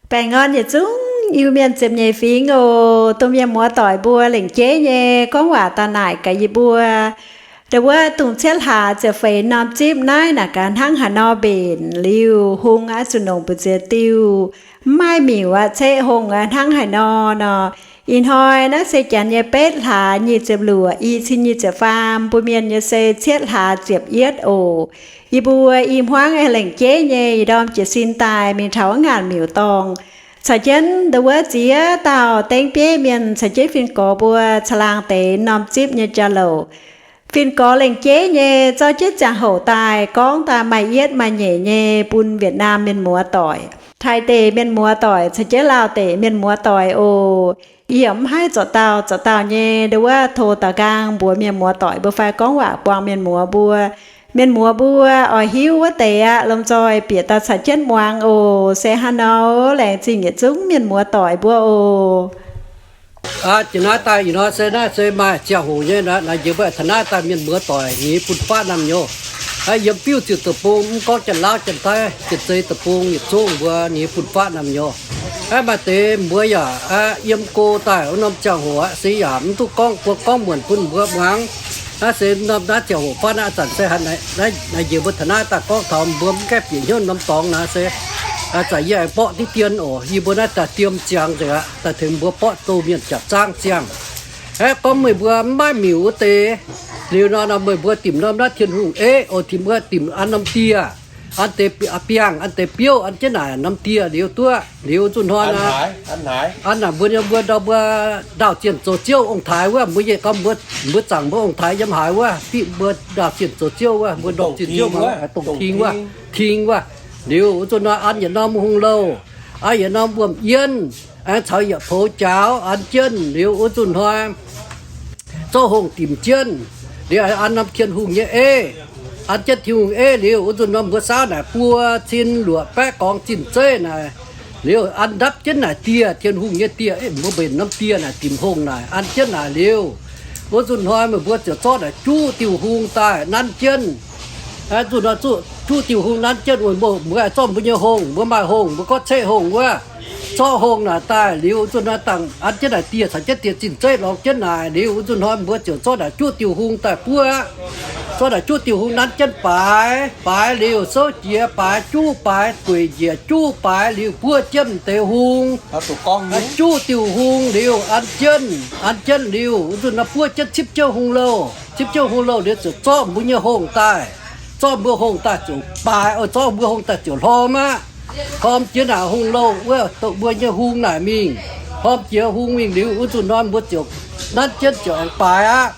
Baengh orn yietc zungv Iu-Mienh ziepc nyeic fingx oc. Domh mienh muoz-doic mbuo lengc jeiv nyei gorngv waac daaih naaic gaax yie mbuo, ndau wuov dongh cietv hlaax ziepc feix norm zipv naaiv naaic gaax hnangv haaix nor mbenc liuz, hungh aqv zuqc nongc mbu'ziex diuh, mv maaih miuc aqv, ceqv hungh aqv hnangv haaix nor nor. Ih hnoi naaiv se janx nyei betv hlaax nyic ziepc luoqc, i cin nyic ziepc faam, mbuo mienh nyei se cietv hlaax ziepc yietv oc. Yie mbuo i hmuangv aengx lengc jeiv nyei ih ndorm jiez sin daaih mingh taux wuov ngaanc miuc dorngh, caux jienv ndau wuov ziex dauh dengv bieiv mienh caux jienv fin-gorx mbuo caangh laangh deix norm zipv nyei jauv-louc. Fin-gorx lengc jeiv nyei zorqv jienv ziangh hoc daaih gorngv daaih maaih yietv maaih nyeic nyei bun Wietc Naamh mienh muoz-doic, Taiv deic mienh muoz-doic caux jienv Laauh deic mienh muoz-doic oc. Yie yaac mv haih zorqv dauh zorqv dauh nyei ndau wuov tov daux nqaang mbuox mienh muoz-doic mbuo fai gorngv waac buangh mienh muoz mbuo. Mienh muoz mbuo oix hiuv wuov deix aqv, lomh nzoih bieqc daaih caux jienv muangx oc. Se hnangv nor, laengz zingh yietc zungv mienh muoz-doic mbuo oc. Aa, jiex naaiv daaih ih hnoi se naaiv se maaih ziangh hoc nyei naaiv, naaiv njiec mbuo taux naaiv daaih mienh muoz-doic ninh nyei fun-faqv naamh nyouz. Aa, yiem biuv ziepc deic-bung, mv gorngv Janx-Laauv, Janx-Taiv, Janx-Zei deic-bung yietc zungv mbuo ninh nyei fun-faqv naamh nyouz. Aa, maaih deix mbuo yaac, aa, yiem go daaih wuov norm ziangh hoc aqv, se yaac mv duqv gorngv, mbuo gorngv muonc bun mbuo muangx. Naaiv se norm naaiv ziangh hoc fatv naaiv, ih zanc se haaix, naaiv njiec mbuo taux naaiv daaih gorngv taux mbuo mv gaengh bieqc hnyouv norm dorngx naaiv se, aa, ih zanc yie aengx borqv diqv dien oc. Yie mbuo naaiv daaih diem ziangx nzengc aqv, daaih tengx mbuo borqv doh mienh jaapc zaangv ziangh. Aeqv, gorngv meih mbuo mv maaih miuc wuov deix, liuz nor, nor meih mbuo dimc norm naaiv Tin-Hungh eiv oc, dimc wuov, dimc an norm dieh, an deix biangh, an deix biouv, an jienv naaic norm dieh liuz duqv. Liuz zuqc hnoi naaic, an naaic mbuo nyei, mbuo ndau mbuo ndaauh zienh zoux ziouv ong-taaix wuov, mbuo nyei gorngv mbuo, mbuo zaangc mbuo ong-taaix yiem haaix wuov, diqv mbuo ndaauh zienh zoux ziouv wuov, mbuo ndortv zienh ziouv wuov, dongh ting wuov, ting wuov. Liuz zuqc hnoi an yietc norm hungh louh, an yietc norm wuom-yienv, aengx caux yietc poux jaaux an jienv. Liuz wuov zuqc hnoi zorqv hungh dimc jienv, liuz an norm Tin-Hungh nyei eiv, an jienv Tin-Hungh eiv. Liuz wuov zuqc norm mbuo saauv naaic buo cin luoqc baeqv gorngv zinh zeiv naaic, liuz an ndapv jienv naaic dieh, Tin-Hungh nyei dieh, mbuo mbenc norm dieh naaic dimc hungh naaic an jienv naaic. Liuz wuov zuqc hnoi meih mbuo ziouc zorqv naaic juqv diuh hungh daaih nanv jienv. Zuqc hnoi juqv diuh hungh nanv jienv, mbuo, mbuo zorqv mbuo nyei hungh, mbuo maaih hungh, mbuo gorngv ceqv hungh wuov, zorqv hungh naaic daaih. Liuz wuov zuqc hnoi dangh an jienv naaic dieh caux jienv dieh zinh zeiv lorngx jienv naaic. Liuz wuov zuqc hnoi mbuo ziouc zorqv naaic juqv diuh hungh daaih buov, zorqv naaic juqv diuh hungh nanv jienv baaix, baaix liuz souv jiez baaix, juqv baaix, gueic njiec juqv baaix liuz buov jienv deix hungh. Juqv diuh hungh liuz an jienv, an jienv liuz wuov zuqc nor buov jienv cipv jiouv hungh louh. Cipv jiouv hungh louh liuz ziouc zorqv mbuo nyei hungh daaih. Zorqv mbuo hungh daaih ziouc baaix, zorqv mbuo hungh daaih ziouc hlorm aqv. Hlorm jiex naaic hungh louh wuov, dongh mbuo nyei hungh naaic mingh. Hlorm jiex hungh mingh liuz wuov zuqc nor mbuo ziouc nanv jienv ziouc aengx baaix aqv.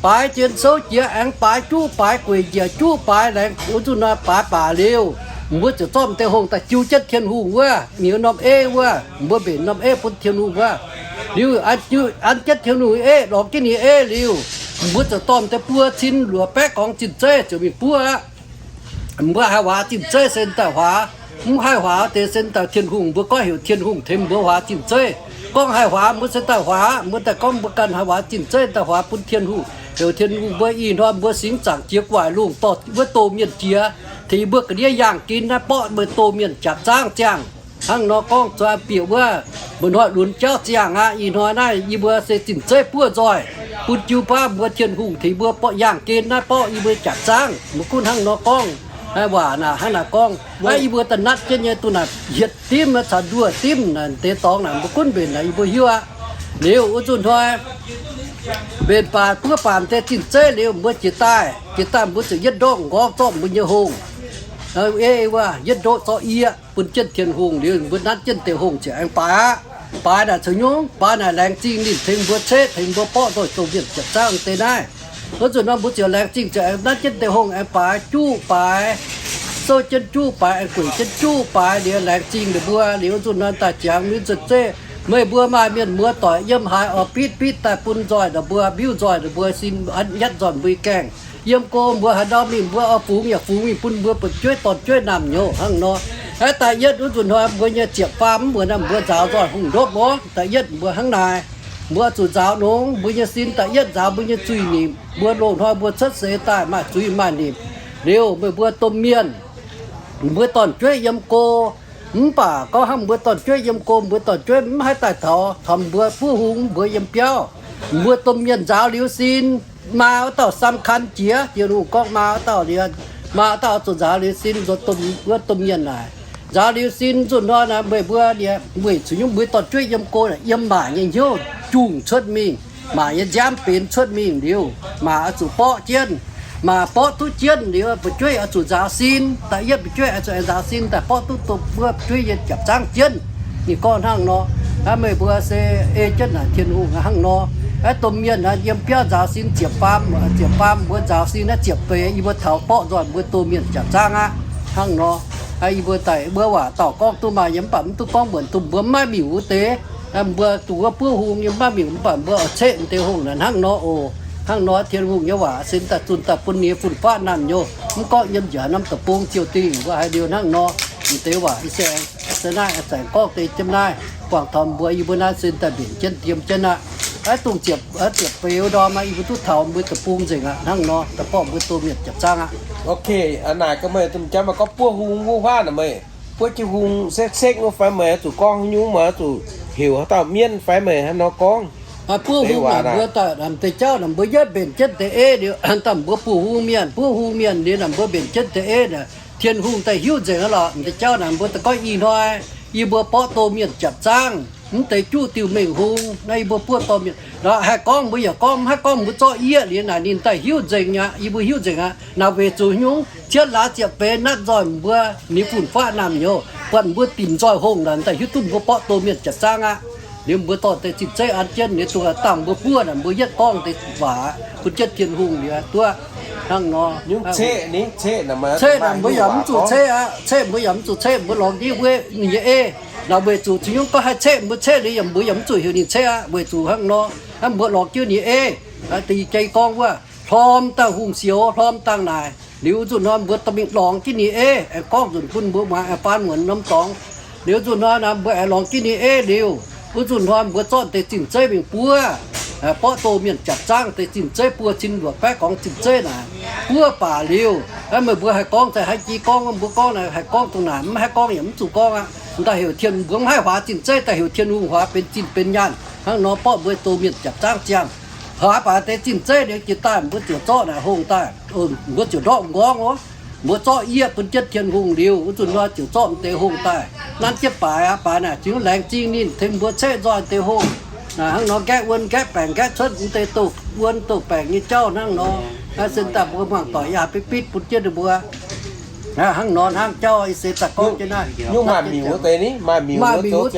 Baaix jienv souv jiex aengx baaix, juqv baaix, gueic njiec juqv baaix, laengz wuov zuqc nor baaix baac liuz, mbuo ziouc zorqv deix hungh daaih jiu jienv Tin-Hungh wuov, mingh norm eiv wuov, mbuo mbenc norm eiv bun Tin-Hungh wuov. Liuz an jienv Tin-Hungh eiv, lorngx jienv ninh eiv liuz, mbuo ziouc dorh deix buo cin luoqc baeqv gorngv zinh zeiv ziouc mingh buov aqv. Mbuo haih huaax zinh zeiv se daaih huaax, mv haih huaax deix se daaih Tin-Hungh, mbuo gorngv heuc Tin-Hungh tengx mbuo huaax zinh zeiv. Gorngv haih huaax mbuo se daaih huaax, mbuo daaih gorngv mbuo ganh haih huaax zinh zeiv daaih huaax bun Tin-Hungh. Heuc Tin-Hungh mbuo ih hnoi mbuo singx zaangc jiex gu'nguaaic lungh dorh wuov doh mienh jiex, tengx mbuo ga'ndiev yaangh gen naaiv borqv mbuo doh mienh jaapc zaangv ziangh. Hnangv nor gorngv zuangx bieqc wuov, mbuo hnoi lunx jauv ziangh aqv. Ih hnoi naaiv yie mbuo se zinh zeiv buov nzoih, bun jiu baav mbuo Tin-Hungh tengx mbuo borqv yaangh gen naaiv borqv yie mbuo jaapc zaangv. Mbuo gunv hnangv nor gorngv. Waac naaic hnangv naaic gorngv. Naaiv yie mbuo da'natv jienv nyei duqv naaic hietc dimv caux nduoh dimv naaic deix dorngx naaic mbuo gunv mbenc naaic yie mbuo hiuv aqv. Liuz wuov zuqc hnoi mbenc baac buov baac deix zinh zeiv liuz mbuo jiez daaih, jiez daaih mbuo ziouc yietv ndoqv nqorngv zorqv mbuo nyei hungh. Ei wuov yietv ndoqv zorqv yie bun jienv Tin-Hungh liuz, mbuo nanv jienv deix hungh ziouc aengx baaix aqv. Baaix naaic caux nyungc, baaix naaic laengz zingh ninh tengx mbuo ceqv, tengx mbuo borqv ndoih doh mienh jaapc zaangv deix naaiv. Wuov zuqc nor mbuo ziouc laengz zingh ziouc aengx nanv jienv deix hungh aengx baaix juqv baaix, souv jienv juqv baaix, aengx gueic jienv juqv baaix liuz laengz zingh ninh mbuo. Liuz wuov zuqc nor daaih ziangx mingh zuqc zeiv, meih mbuo maaih mienh muoz-doic yiem haaix oix bitv, bitv daaih bun nzoih ninh mbuo, mbiuv nzoih ninh mbuo, sin nyatv nzoih mbuo gaengh. Yiem go mbuo haaix ndau mingh mbuo oix fungx yaac fungx mingh bun mbuo buatc jueiv dorn-jueiv naamh nyouz hnangv nor. Aa, da'yietv wuov nzunc hnoi mbuo nyei ziepc faam mv muonz naaiv mbuo nzaaux nzoih hungh ndopv orv. Da'yietv mbuo hnangv naaic, mbuo zuqc nzaaux nongx, mbuo nyei sin da'yietv nzaaux mbuo nyei zuiz-nimc. Mbuo loz-hnoi mbuo cuotv seix daaih maaih zuiz maaih nimc. Liuz meih mbuo domh mienh, mbuo dorn-jueiv yiem go, Mv baac gorngv hnangv mbuo dorn-jueiv yiem go, mbuo dorn-jueiv mv haih daaih taux, taux mbuo buov hung mbuo yiem biauv, mbuo domh mienh nzaaux liuz sin, maa wuov dauh สำคัญ jiex. Tin-Hungh gorngv maa wuov dauh liuz, maa wuov dauh zuqc nzaaux liuz sin nzuonx domh, wuov domh mienh naaic. Nzaaux liuz sin nzunc hnoi naaic meih mbuo, weic zuqc nyungc mbuo dorn-jueiv yiem go naaic yiem maac nyei hnyouv jungh cuotv mingh, maac nyei nziaamv benx cuotv mingh liuz, maac oix zuqc borqv jienv. Maac borqv duqv jienv liuz, fu'jueiv oix zuqc nzaaux sin. Da'yietv fu'jueiv oix zuqc nzaaux sin daaih borqv duqv dongh wuov fu'jueiv nyei jaapc zaangv jienv. Ninh gorngv hnangv nor. Aa, meih mbuo se ei jienv naaic Tin-Hungh hnangv nor. Aa, domh mienh naaic yiem biauv nzaaux sin ziepc faam, ziepc faam mbuo nzaaux sin naaiv ziepc feix yie mbuo taux borqv nzoih mbuo domh mienh jaapc zaangv aqv. Hnangv nor. Aa, yie mbuo daaih mbuo waac dauh gorngv duqv maaih nyei mv baac mv duqv gorngv muonc dongh mbuo mv maaih miuc wuov deix. Aa, mbuo dongh wuov buov hung nyei mv maaih miuc mv baac mbuo oix ceqv m'deix hungh naaic hnangv nor oc. Hnangv nor Tin-Hungh nyei waac sin daaih zunh daaih bun nyei fun-faqv naamh nyouz. Mv gorngv yiem njiec norm deic-bung ziouc dingh mbuo haiz liuz hnangv nor. M'deix waac yie se, se naaiv aengx gorngv deix jienv naaiv, buangh taux mbuo yie mbuo naaiv sin daaih mbenc jienv diem jienv aqv. Aa, dongh ziepc, aa, ziepc feix ndorm aqv, yie mbuo duqv taux mbuo deic-bung nzengc aqv hnangv nor, daaih borqv mbuo domh mienh jaapc zaangv aqv. Ok, naaic gaax meih domh jangv maaih gorngv buov hung wuov huaav naaic meih, buov jienv hung sekv-sekv wuov fai meih oix zuqc gorngv nyungc, meih oix zuqc heuc haaix dauh mienv fai meih haaix nor gorngv? Buov hung naaic mbuo daaih naaic deix jauv naaic mbuo yietv mbenc jienv deix ei liuz, daaih mbuo buov hung mienh, buov hung mienh liuz naaic mbuo mbenc jienv deix ei naaic, Tin-Hungh daaih hiuv nzengc lorqc. Deix jauv naaic mbuo daaih gorngv ih hnoi yie mbuo borqv domh mienh jaapc zaangv, mv deix juqv diuh mengh hung naaiv yie mbuo buov domh mienh. Haih gorngv mbuo yaac gorngv, mv haih gorngv mbuo zorqv yieqv liuz naaic ninh daaih hiuv nzengc aqv. Yie mbuo hiuv nzengc aqv. Naaic weic zuqc nyungc cietv laaix ziepc feix natv nzoih mbuo nyei fun-faqv naamh nyouz, buatc mbuo dinc nzoih hungh naaic daaih hiuv duqv mbuo borqv domh mienh jaapc zaangv aqv. Liuz mbuo dorh deix zinh zeiv an jienv liuz dongh dangh mbuo buov naaic mbuo yietv gorngv deix waac bun jienv Tin-Hungh liuz duqv hnangv nor. Ceqv naaic mbuo yaac mv zuqc ceqv aqv. Ceqv mbuo yaac mv zuqc ceqv, mbuo lorz jienv wuov ninh nyei ei. Naaic weic zuqc zinh nyungc gorngv haih ceqv mbuo ceqv liuz yaac mbuo yaac mv zuqc heuc ninh ceqv aqv, weic zuqc hnangv nor, mbuo lorz jienv ninh ei. Da'yietv jei gorngv wuov, hlorm dangh hungh sioux, hlorm dangh naaic. Liuz wuov nzunc hnoi mbuo dorh mingh lorngx jienv ninh ei, aengx gorngv nzunc bun mbuo muangx aengx faan muonc norm dorngx. Liuz wuov nzunc hnoi naaic mbuo aengx lorngx jienv ninh ei liuz, wuov nzunc hnoi mbuo zorqv deix zinh zeiv mingh buov, borqv domh mienh jaapc zaangv deix zinh zeiv, buo cin luoqc baeqv gorngv zinh zeiv naaic, buov baac liuz, meih mbuo haih gorngv, haih jiex gorngv, mbuo gorngv naaic haih gorngv dongh naaic, mv haih gorngv yaac mv zuqc gorngv aqv. Daaih heuc Tin, mbuo mv haih huaax zinh zeiv, daaih heuc Tin-Hungh huaax benx zinh benx nyaanh hnangv nor, borqv mbuo domh mienh jaapc zaangv ziangh. Huaax baac deix zinh zeiv liuz jiex daaih mbuo ziouc zorqv naaic hungh daaih, mbuo ziouc ndortv m'nqorngv oc. Mbuo zorqv yieqv bun jienv Tin-Hungh liuz, wuov nzunc nor ziouc zorqv m'deix hungh daaih. Nanv jienv baaix aqv, baaix naaic zungv laengz zingh ninh tengx mbuo ceqv nzoih m'deix hungh. Naaic hnangv nor nqaeqv wuon nqaeqv baengc nqaeqv cuotv m'deix douz wuon douz baengc nyei jauv hnangv nor. Naaiv sin daaih mbuo muangx doic yaac bitv bitv bun jienv ninh mbuo. Hnangv nor hnangv jauv ih seix daaih gorngv jienv naaiv. Nyungc maaih miuc wuov deix, maaih miuc wuov deix, mbuo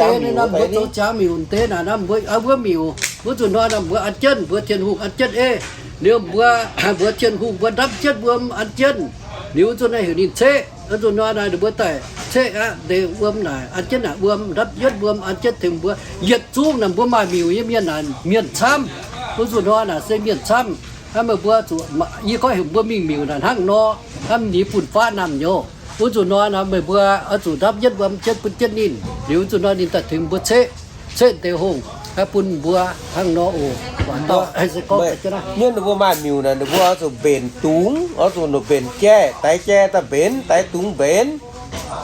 zoux ziangx miuc deix naaic, mbuo wuov miuc, wuov nzunc hnoi naaic mbuo an jienv, mbuo Tin-Hungh an jienv ei. Liuz mbuo, mbuo Tin-Hungh mbuo ndapv jienv wuom an jienv. Liuz wuov nzunc naaiv heuc ninh ceqv. Wuov nzunc hnoi naaic ninh mbuo daaih ceqv aqv, deix wuom naaic an jienv naaic wuom, ndapv jienv wuom an jienv tengx mbuo. Yietc zungv naaic mbuo maaih miuc nyei mienh naaic mienh camv. Wuov nzunc hnoi naaic se mienh camv. Hnangv meih mbuo zuqc, yie gorngv heuc mbuo mingh miuc naaic hnangv nor, hnamv nyei fun-faqv naamh nyouz. Wuov nzunc hnoi naaic meih mbuo oix zuqc ndapv jienv wuom jienv bun jienv ninh. Liuz wuov nzunc hnoi ninh daaih tengx mbuo ceqv, ceqv deix hungh, bun mbuo hnangv nor oc. Mienh ninh mbuo maaih miuc naaic, ninh mbuo oix zuqc mbenc dungz, oix zuqc mbenc jai, daix jai daaih mbenc, daix dungz mbenc.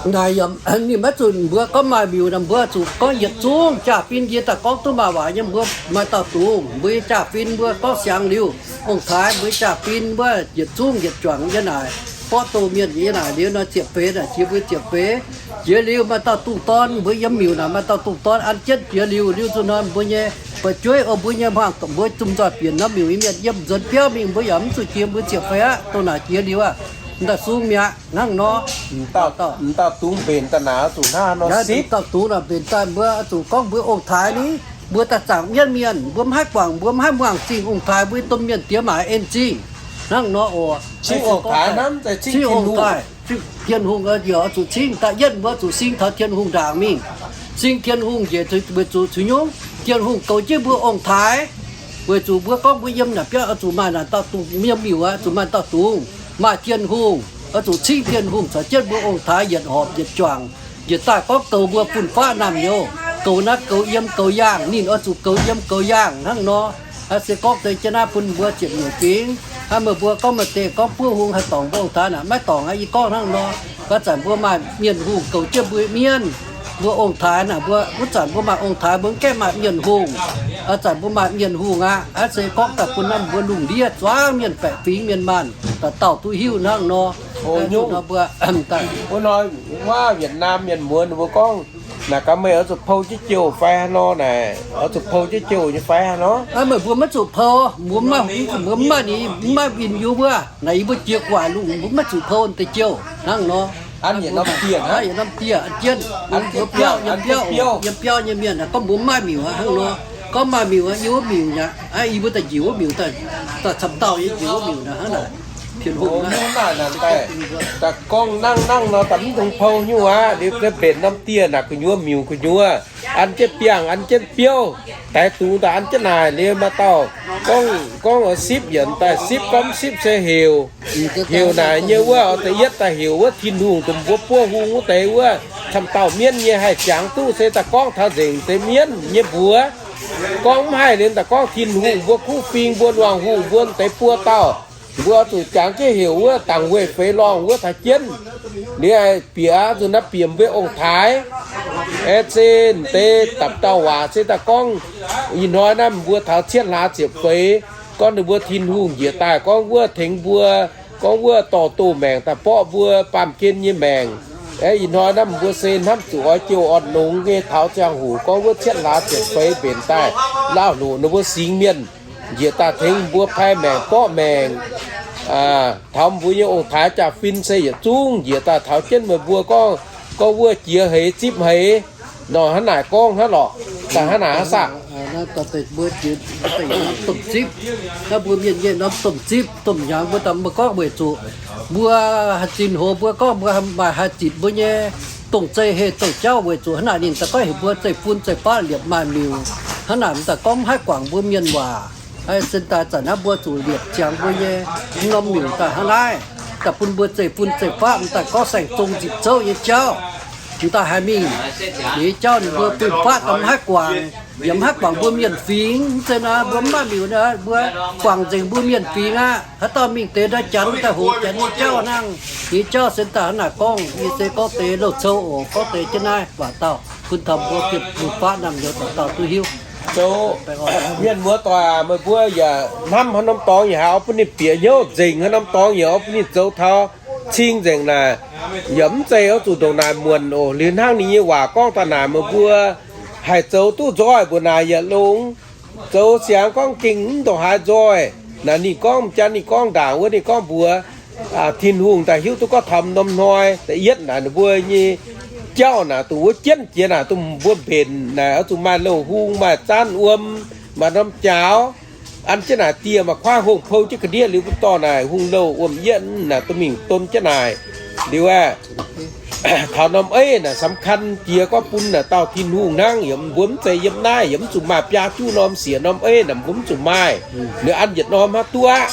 Naaic yaac ninh maiv zuqc mbuo gorngv maaih miuc naaic, mbuo zuqc gorngv yietc zungv jaa-fin. Yie daaih gorngv duqv maaih waac nyei, mbuo maaih dauh dungz, mbuo nyei jaa-fin mbuo gorngv siangx liuz, ong-taaix mbuo nyei jaa-fin mbuo yietc zungv yietc juangc yie naaic, borqv doh mienh yie naaic liuz nor ziepc feix naaic jiex mbuo ziepc feix. Jiex liuz maaih dauh dungz dorn, mbuo yiem miuc naaic maaih dauh dungz dorn an jienv jiex liuz, liuz zuqc hnoi mbuo nyei fu'jueiv, o mbuo nyei hmuangx, mbuo zungv nzoih bieqc norm miuc nyei mienh yiem nzuonx biauv mingh, mbuo yaac mv zuqc jiex mbuo ziepc feix aqv, dongh naaic jiex liuz aqv, m'daaih sung mi'aqv hnangv nor. M'dauh dungz mbenc daaih naaic oix zuqc hnangv nor sipv. M'dauh dungz naaic mbenc daaih mbuo oix zuqc gorngv mbuo ong-taaix ni, mbuo daaih zaangc mienv mienh, mbuo mv haih guangc, mbuo mv haih muangx zingh ong-taaix, mbuo domh mienh diex maac en zingh hnangv nor oc. Cingv ong-taaix hnamv, cingv ong-taaix, cingv Tin-Hungh, oix zuqc cingv da'yietv mbuo zuqc cingv taux Tin-Hungh ndaangc mingh. Cingv Tin-Hungh njiec weic zuqc zuqc nyungc, Tin-Hungh goux jienv mbuo ong-taaix. Weic zuqc mbuo gorngv mbuo yiem naaic biauv oix zuqc maaih naaic dauh dungz, yiem miuc oix zuqc maaih dauh dungz, maaih Tin-Hungh, oix zuqc cingv Tin-Hungh caux jienv mbuo ong-taaix yietc horpc yietc juangc, yietc daaih gorngv goux mbuo fun-faqv naamh nyouz, goux naaiv goux yiem goux yaangh, ninh oix zuqc goux yiem goux yaangh hnangv nor. Se gorngv deix jienv naaiv bun mbuo ziepc nyeic fingx, hnangv meih mbuo gorngv maaih deix gorngv buov hung haih dorngc mbuo ong-taaix naaic, maiv dorngc aqv. Yie gorngv hnangv nor, Ih zanc mbuo maaih mienh hungh goux jienv mbuo mienv, mbuo ong-taaix naaic, mbuo wuov zanc mbuo maaih ong-taaix, mbuo mv gaengh maaih mienh hungh. Ih zanc mbuo maaih mienh hungh aqv, aav se gorngv daaih bun naaiv mbuo lungh ndiev zuangx mienh baeqc fingx mienh maanh, dauh dauh duqv hiuv hnangv nor. Wuov hnoi wuov Việt Nam mienh muonz ninh mbuo gorngv, naaic gaax meih oix zuqc pou jienv jouh fai haaix nor naaic, oix zuqc pou jienv jouh nyei fai haaix nor? Meih mbuo maiv zuqc pou, mbuo mv maaih, mbuo mv maaih, mv maaih winh yie wuov. Naaic yie mbuo jiex gu'nguaaic lungh, mbuo maiv zuqc pou deix jouh hnangv nor. An yietc norm dieh, an jienv, yiem biauv, yiem biauv nyei mienh gorngv mbuo mv maaih miuc hnangv nor. Gorngv maaih miuc, yie wuov miuc aqv, yie mbuo daaih njiec wuov miuc, daaih camv dauh yie njiec wuov miuc naaic hnangv naaic. Pien hungh naaic, daaih gorngv nangv nangv nor, daaih mv dungx pou nyungc aqv. Liuz mbenc norm dieh naaic gu'nyuoz miuc gu'nyuoz, an jienv biangh, an jienv biouv, daix dungz daaih an jienv naaic. Liuz maaih dauh gorngv, gorngv oix sipv yienc daaih sipv, gorngv mv sipv se heuc. Heuc naaic nyei wuov, oix da'yietv daaih heuc wuov Tin-Hungh dongh mbuo buov hung wuov deix wuov, camv dauh mienv nyei haih jangx duqv se daaih gorngv taux nzengc deix mienv nyei mbuox. Gorngv mv haih liuz daaih gorngv Tin-Hungh mbuo kuv fing, mbuo luangh hungh mbuo deix buo dauh, mbuo zuqc jangx jienv heuc wuov dangc weih feix lorngh wuov taux jienv. Liuz bieqc zuqc naaiv bieqc mbuo ong-taaix, aeqv, se deix dapc dauh waac se daaih gorngv, ih hnoi naaiv mbuo taux cietv hlaax ziepc feix, gorngv ninh mbuo Tin-Hungh njiec daaih gorngv wuov tengx mbuo, gorngv wuov dorh doz maengc daaih borqv mbuo baamh gen nyei maengc. Aeqv, ih hnoi naaiv mbuo se hnamv zuqc oix jouh orn-longx nyei taux ziangh hoc gorngv wuov cietv hlaax ziepc feix mbenc daaih, lauh loc ninh mbuo singx mienh njiec daaih tengx mbuo pai maengc borqv maengc. Taux mbuo nyei ong-taaix jaa-fin se yietc zungv njiec daaih taux jienv meih mbuo gorngv, gorngv wuov jiex heix zipv heix nor, hnangv naaic gorngv hnangv lorqc. Daaih hnangv naaic hnangv saah? Mbuo jiex norm domh zipv, naaiv mbuo mienh nyei norm domh zipv domh hnyangx mbuo daaih mbuo gorngv weic zuqc mbuo haih zinh hoz, mbuo gorngv mbuo maaih haih zitc mbuo nyei dongh zei heh dongh jauv weic zuqc hnangv naaic ninh daaih goiv heuc mbuo zeiv-fun zeiv-faqv liepc maaih miuc. Hnangv naaic m'daaih gorngv mv haih guangc mbuo mienh waac. Sin daaih zanc naaiv mbuo zuqc liepc ziangx mbuo nyei norm miuc daaih hnangv naaiv, daaih bun mbuo zeiv-fun zeiv-faqv m'daaih gorngv saeng-zong nzipc zouv nyei jauv. M'daaih haiz mingh nyei jauv ninh mbuo fun-faqv daaih mv haih guangc, yaac mv haih guangc mbuo mienh fingx. Mv zeiz naaiv mbuo mv maaih miuc, mbuo guangc nzengc mbuo mienh fingx aqv. Haaix dauh mingh deix ndau Janx daaih hoqc Janx nyei jauv hnangv. Nyei jauv se daaih hnangv naaic gorngv, yie se gorngv deix loz-cou oc, gorngv deix jienv naaiv waac dauh bun taux mbuo fun-faqv naamh nyouz dauh dauh duqv hiuv. Zoux mienh muoz-doic aac, meih mbuo yaac hnamv haaix norm dorngx yaac haih oix bun ninh bieqc hnyouv nzengc, haaix norm dorngx yaac oix bun ninh zoux taux cing nzengc naaic. Yaac mv zeiz oix zuqc ndongc naaic muonc oc. Liuz hnangv ninh nyei waac gorngv daaih naaic, meih mbuo haih zoux duqv nzoih mbuo naaic yaac longx. Zoux siangx gorngv gengh mv ndongc haaix nzoih. Naaic ninh gorngv m'jangc, ninh gorngv ndaangc wuov, ninh gorngv mbuox Tin-Hungh daaih hiuv duqv gorngv taux norm hnoi da'yietv naaic ninh mbuo nyei jauv naaic dongh wuov jienv jiex naaic dongh mbuo mbenc naaic oix zuqc maaih louh hung, maaih zaanv wuom, maaih norm jaaux. An jienv naaic dieh maaih kuaaiv hungh pou jienv ga'ndiev liuz mbuo dorh naaic hungh louh wuom-yietv naaic dongh mingh don jienv naaic. Liuz aeqv, taux norm eiv naaic สำคัญ jiex gorngv bun naaic dauh Tin-Hungh hnangv. Yaac mbuo mv zeiz yiem naaiv, yaac mv zuqc maaih biaa juqv norm siec norm eiv naaic mbuo mv zuqc maaih. Liuz an yietc norm hnangv duqv aqv.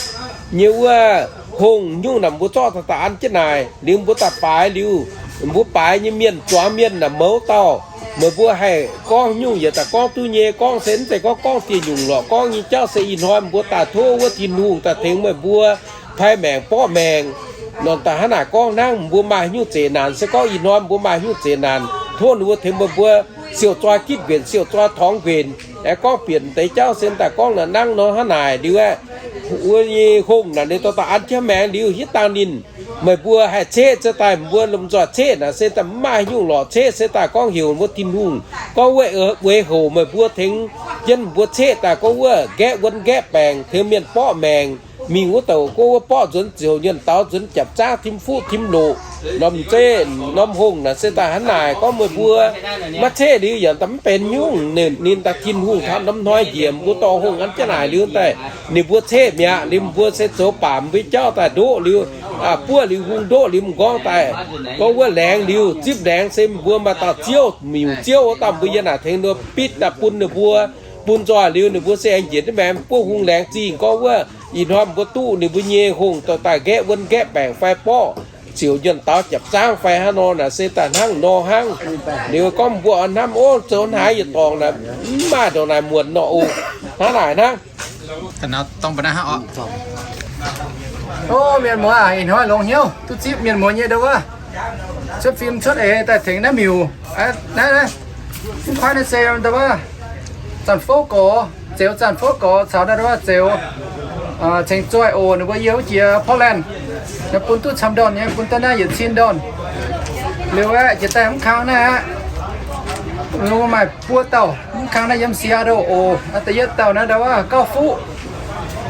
Nyei wuov hungh nyungc naaic mbuo zorqv daaih daaih an jienv naaic, liuz mbuo daaih baaix liuz, mbuo baaix nyei mienh zuangx mienh naaic mouz dauh, meih mbuo haih gorngv nyungc yaac daaih gorngv duqv nyei. Gorngv se mv zeiz gorngv gorngv dieh nyungc lorqc. Gorngv nyei jauv se ih hnoi mbuo daaih tov wuov Tin-Hungh daaih tengx meih mbuo pai maengc borqv maengc. Nor daaih hnangv naaic gorngv hnangv, mbuo maaih nyungc zeqc naanc se gorngv ih hnoi mbuo maaih nyungc zeqc naanc, tov ninh mbuo tengx meih mbuo siou-zoi gitv nquenc, siou-zoi torngx nquenc. Aengx gorngv bieqc deix jauv se daaih gorngv naaic nangv nor hnangv naaic liuz aeqv, wuov nyei hungh naaic ninh dorh daaih an jienv maengx liuz, hitv dangh ninh, meih mbuo haih ceqv se daaih mbuo lomh nzoih ceqv naaic se daaih mv maaih nyungc lorqc. Ceqv se daaih gorngv heuc mbuo Tin-Hungh gorngv wuov, weic houc meih mbuo tengx jienv mbuo ceqv daaih gorngv wuov nqaeqv wuonv nqaeqv baengc, tengx mienh borqv maengc, mingh wuov douc gorngv wuov borqv nzuonx ziouc nyienx daux, nzuonx japc zaangv tim fuqv tim loqc. Norm zeiv norm hungh naaic se daaih hnangv naaic gorngv meih mbuo maiv ceqv liuz yaac daaih mv benx nyungc. Ninh daaih Tin-Hungh taux norm hnoi njiec mbuo dorh hungh an jienv naaic liuz daaih, ninh mbuo ceqv mi'aqv. Liuz mbuo se zoux baac mbuo jauv daaih ndoqv liuz, buov liuz hung ndoqv liuz m'nqorngv daaih gorngv wuov laengz liuz, zipv laengz se mbuo maaih dauh ziouv, miuc ziouv wuov dauh mbuo yie naaic tengx ninh mbuo bitv daaih bun ninh mbuo, bun nzoih liuz ninh mbuo se aengx njiec jienv maengx buov hung laengz zingh gorngv wuov, ih hnoi mbuo duqv ninh mbuo nyei hungh dorh daaih nqaeqv wuonv nqaeqv baengc fai borqv ziouc nyienx daux japc zaangv fai hnangv nor naaic se daaih hnangv nor hnangv. Liuz gorngv mbuo hnamv, ov, zoux haaix yietc dorngx naaic mv maaih ndongc naaic muonc nor oc. Hnangv naaic hnangv. Ov, mienh muoz aac, ih hnoi longx hnyouv duqv zipv mienh muoz nyei ndo wuov. cuotv fim cuotv eix daaih tengx naaiv miuc. Naaiv, mv kuaaiv naaiv se ndau wuov zanc fouv gorx, Zeux zanc fouv gorx caux ndau wuov Zeux ceng-zoih oc. Ninh mbuo yiem wuov jiex Portland, ninh bun duqv camv ndorn nyei, bun daaih naaiv yietc cin ndorn. Liuz aeqv, jiex daaih mv kang naaiv aqv, maaih buo dauh mv kang naaiv yiem Seattle oc. Da'yietv dauh naaiv ndau wuov Gauv Fuqv,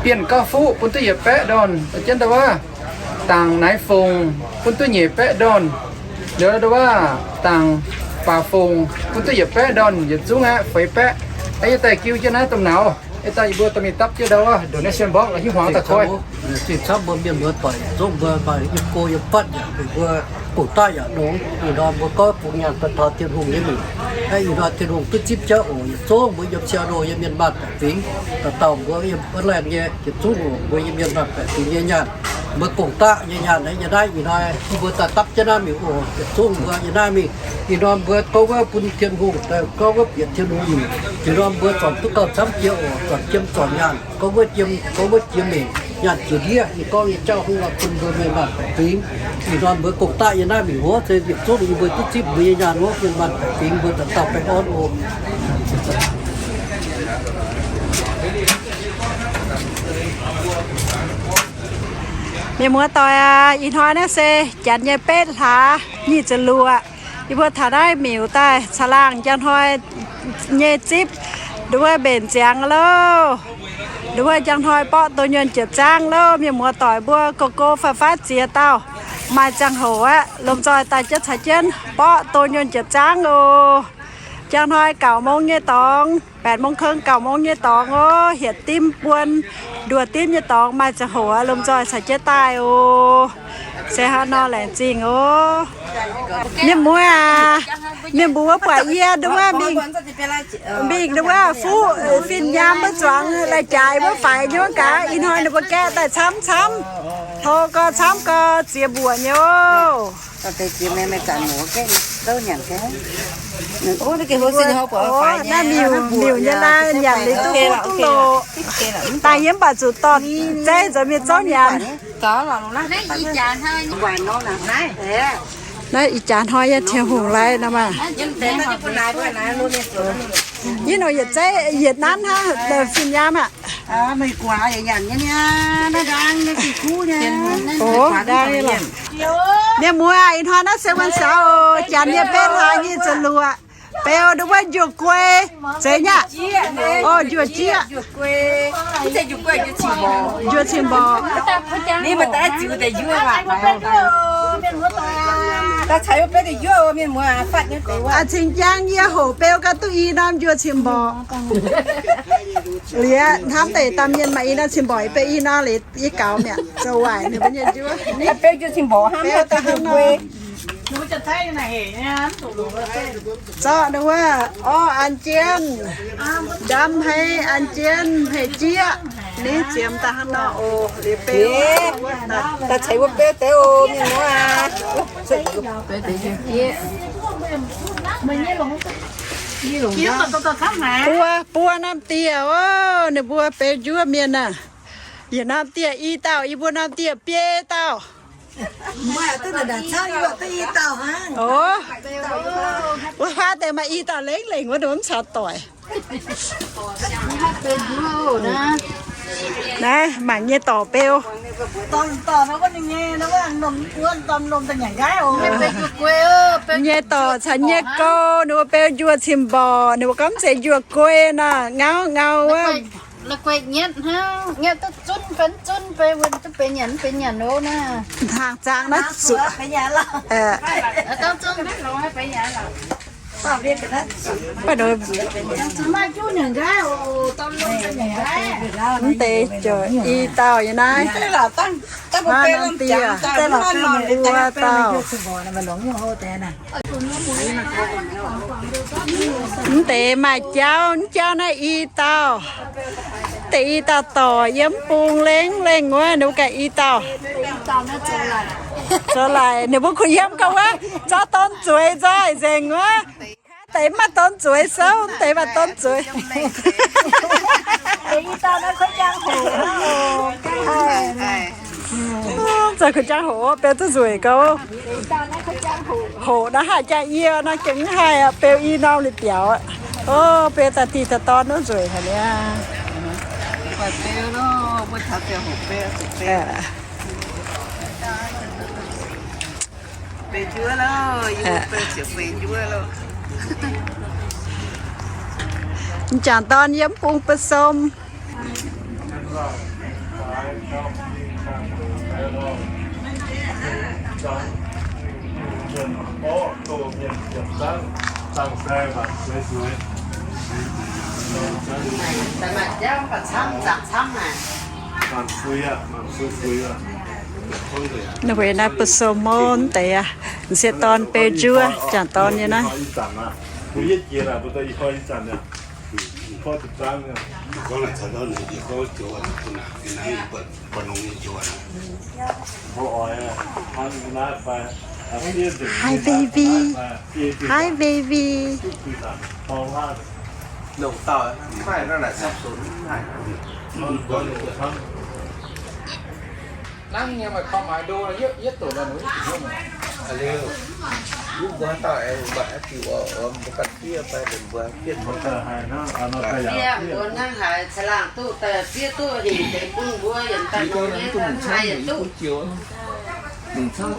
Bienh Gauv Fuqv, bun duqv yietc baeqv ndorn. Jienv ndau wuov Dangc Naix Fongc, bun duqv nyeic baeqv ndorn. Liuz ndau wuov Dangc Baac Fongc, bun duqv yietc baeqv ndorn. Yietc zungv aeqv, feix baeqv. Yie daaih jiu jienv naaiv domh nauz, yie daaih yie mbuo dorh mingh dapv jienv ndau wuov donation box lorqc, hiuv hmuangx daaih koi. Zinh camv mbuo mienh muoz doic zungv mbuo maaih yiem go yiem fatv yaac mbuo gong-daqv yaac longx. Ih hnoi mbuo gorngv bungx nyaanh daaih taux Tin-Hungh nyei mingh. Ih hnoi Tin-Hungh duqv zipv jauv oc. Yietc zungv mbuo yiem Seattle nyei mienh maanh baeqc fingx, dauh dauh mbuo yiem Portland nyei, yietc zungv oc, mbuo yiem mienh maanh baeqc fingx nyei nyaanh, mbuo gong-daqv nyei nyaanh naaiv, yie naaiv ih hnoi yie mbuo daaih dapv jienv naaiv mingh oc. Yietc zungv mbuo yiem naaiv mingh, ih hnoi mbuo gorngv wuov bun Tin-Hungh, gorngv wuov bieqc Tin-Hungh nyei mingh. Ih hnoi mbuo zornc duqv gauh camv jiex oc, zornc jiem zornc nyaanh, gorngv wuov jiem, gorngv wuov jiem mingh, nyaanh jiex ndiev. Yie gorngv nyei jauv hnangv nor bun mbuo mienh maanh baeqc fingx. Ih hnoi mbuo gong-daqv yiem naaiv mingh wuov, se yietc zungv yie mbuo duqv zipv mbuo nyei nyaanh wuov, mienh maanh baeqc fingx mbuo dauh dauh baengh orn oc. Mienh muoz doic aac, ih hnoi naaiv se janx nyei betv hlaax nyic ziepc luoqc. Yie mbuo taux naaiv miuc daaih caangh laangh njang hnoi nyei zipv, nduov mbenc ziangx loh. Nduov njang hnoi borqv doh nyuonh jiepc zaangv loh. Mienh muoz doic mbuo go go fai fai ziex dauh maaih ziangh hoc aqv, lomh nzoih daaih jienv caux jienv borqv doh nyuonh jiepc zaangv oc. Njang hnoi gauh mong nyei dorngx, แปดโมงครึ่ง gauh mong nyei dorngx oc, hietc dimv buon nduoh dimv nyei dorngx maaih ziangh hoc aqv, lomh nzoih caux jienv daaih oc. Se hnangv nor laengz zingh oc. Mienh muoz aac, mienh mbuo buatc yie nduov mingh, mingh nduov fuqv fin-nyaam wuov zuangx la'jaaix wuov faix nyei gaax. Ih hnoi ninh mbuo gaeqv daaih camv camv, hlo gau camv gau, ziex mbuoqc nyei oc. Naaiv miuc, miuc nyei naaiv nyanc liuz duqv hungh duqv loh. Daaih yie mv baac zuqc dorh zeiv nzuonx mingh zouv nyanc. Naaiv ih jaax hnoi yie Tin-Hungh lai nor maah. Yie nor yietc zeiv yietc nanv hnangv, fin-nyaam aqv. Oc, mienh muoz aac, ih hnoi naaiv se วันเสาร์ oc, janx nyei betv hlaax nyic ziepc luoqc. Beu nduov wuov njuov guei, zeiz nyei aqv. Oc, njuov jieqv, njuov cing-mborqc. Aa, cing-jang yie hoqc beu gauh duqv i norm njuov cing-mborqc. Liuz hnamv deix domh mienh maaih i norm cing-mborqc, beu i norm liuz yie gaux mi'aqv, zoux waaic ninh mbuo nyei njuov. Beu njuov cing-mborqc hnangv nor. Zorqv nduov wuov, orv, an jienv, ndamv haic, an jienv haic jieqv. Ninh ziemx daaih hnangv nor oc. Liuz beu, daaih ceix wuov beu deix oc, mienh muoz aac. Buo, buo norm dieh oc, ninh mbuo beu njuov mienh aah. Yietc norm dieh i dauh, yie mbuo norm dieh biei dauh. Oc, wuov faanv deix maaih i dauh lengv lengh wuov, mv caux doic. Naaiv mangc nyei dorc beu. Nyei dorc caux nyei gouv, ninh mbuo beu njuov cin-mborqc, ninh mbuo gorngv mv zeiz njuov guei nor, ngau ngau wuov. La'guaih nyietv hnangv, nyietv duqv zunv fai mv zunv fai, wuov duqv benx nyanc mv benx nyanc nor naaiv. Hnaangx zaang naaiv zuqc. Mv deix ziouc i dauh yiem naaiv. Hnangv norm dieh, wuov dauh. Mv deix maaih jauv, mv jauv naaiv i dauh. Deix i dauh dorc yiem bung lengh lengh wuov, ninh mbuo ganh i dauh. Zoux laaic, ninh mbuo kuh yiem gauh wuov, zorqv dorn zueiz nzoih nzengc wuov. Deix mv maaih dorn zueiz souv, deix maaih dorn zueiz. Zoux kuv jangx hoc beu duqv nzueic gau. Hoc naaiv haih jaa yie nor, gengh mv haih aqv, beu i norm liuz biaux aqv. O, beu daaih dih daaih dorn duqv nzueic haic niaa. M'jangc dorn yiem bung ba'somv. Ninh mbuo naaiv ba'somv mouv deix aqv, m'sieqv dorn beu njuov, m'jangc dorn nyei naaiv. Hi baby, hi baby. Hnangv nyei maaih korv-maaih ndo, yietv doqc lorh, mbuo mv zuqc hnyouv maah. Fiev mbuo hnangv haaix, caangh laangh duqv daaih fiev duqv hingh deix bun mbuo yietc daaih nongx nyei, mv haih yietc duqv. Mingh camv.